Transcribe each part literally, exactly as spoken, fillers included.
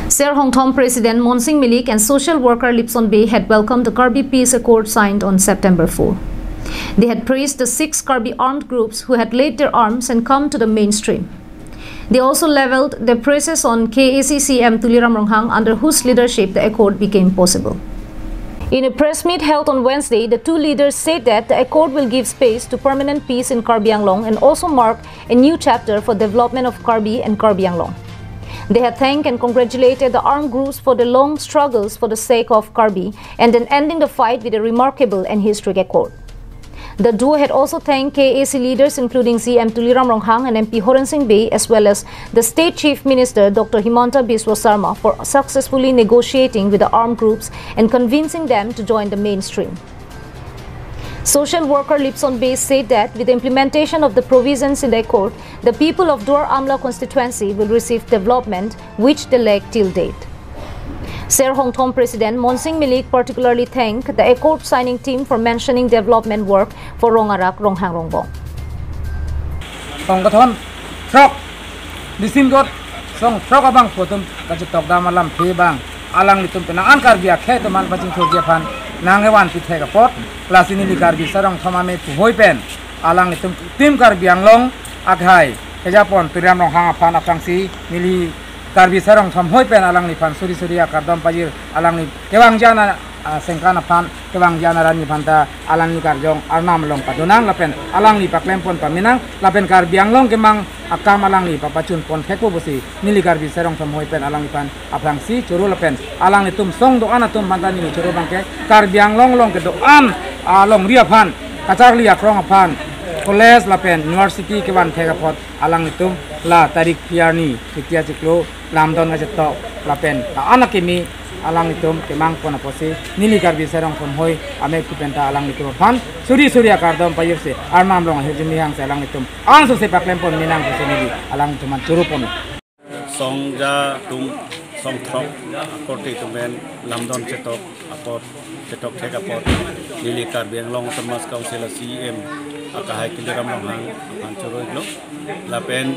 Ser Hongthom President Monsing Milik and social worker Lipson Bey had welcomed the Karbi Peace Accord signed on September four. They had praised the six Karbi armed groups who had laid their arms and come to the mainstream. They also leveled their praises on K A C C M Tuliram Ronghang, under whose leadership the accord became possible. In a press meet held on Wednesday, the two leaders said that the accord will give space to permanent peace in Karbi Anglong and also mark a new chapter for development of Karbi and Karbi Anglong. They had thanked and congratulated the armed groups for their long struggles for the sake of Karbi and then ending the fight with a remarkable and historic accord. The duo had also thanked K A C leaders including C M Tuliram Ronghang and M P Horensing Bey, as well as the State Chief Minister Doctor Himanta Biswa Sarma, for successfully negotiating with the armed groups and convincing them to join the mainstream. Social worker Lipson Bey said that with the implementation of the provisions in the accord, the people of Duar Amla constituency will receive development which they lack till date. Ser Hongthom President Monsing Milik particularly thanked the accord signing team for mentioning development work for Rongarak Ronghang Rongbong. Song kethom throk, disin got song throk abangphu atum kachetok dam alamthe abang alanglitum penang an Karbi akhei atum an pachingthurji aphan nangkevan pithek apot, lasi neli Karbi Ser Hongthom Amei puhoi pen alanglitum Team Karbi Anglong akhei kejapon Tuliram Ronghang aphan aphrangsi neli Karbi Ser Hongthom Hoi pen alangliphan suri suri akardom pajir, alangli kevangji ana, ah, sengkan aphan, kevangji ana arni aphan ta alangli karjong arnam along padonang lapen alangli paklempon pamenang lapen Karbi Anglong kemang akam alangli papachun pon thekpo pusi neli Karbi Ser Hongthom Hoi pen alangliphan aphrangsi choro lapen alanglitum song do-an atum aphan ta neli choro abangke Karbi Anglong along kedo-an alongri aphan, kacharli akrong aphan, college lapen university kevan thek apot alanglitum la tarik phli arni Titiya chiklo lamdon kachetok lapen ta anak kimi alanglitum kemang pon apotsi neli Karbi Ser Hongthom Hoi Amei pu pen ta alanglitum aphan suri suri akardom pajirsi arnam along ahirjume hangsi alanglitum angsose paklempon menang pusi neli alanglitum aphan choro pon. Song ja atum song throk akorte atum pen lamdon chetok apot, chetok thek apot, neli Karbi Anglong Autonomous Council a C E M akehai Tuliram Ronghang aphan choro-iklo. Lapen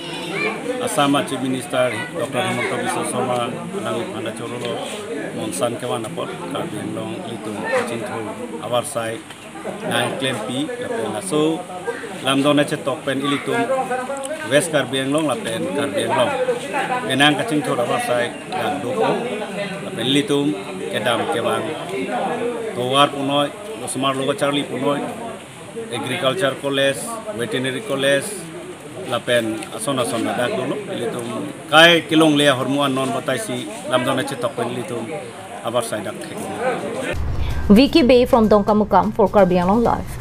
Assam a Chief Minister Doctor Himanta Biswa Sarma alangliphan ta chorolo, monsan kevan apot Karbi Anglong ilitum kachingthur avarsai nangklempi, lapen laso lamdon achetok pen ilitum West Karbi Anglong lapen Karbi Anglong penang kachingthur avarsai nangdopo, lapen ilitum kedam kevang tovar punoi, osomar lo kacharli punoi, agriculture college, veterinary college, lapen ason ason ladak dolo, ilitum kai kelongle ahormu an non bataisi lamdon achetok pen ilitum avarsai dak thek. Vicky Bey from Dongkamukam for Karbi Anglong Live.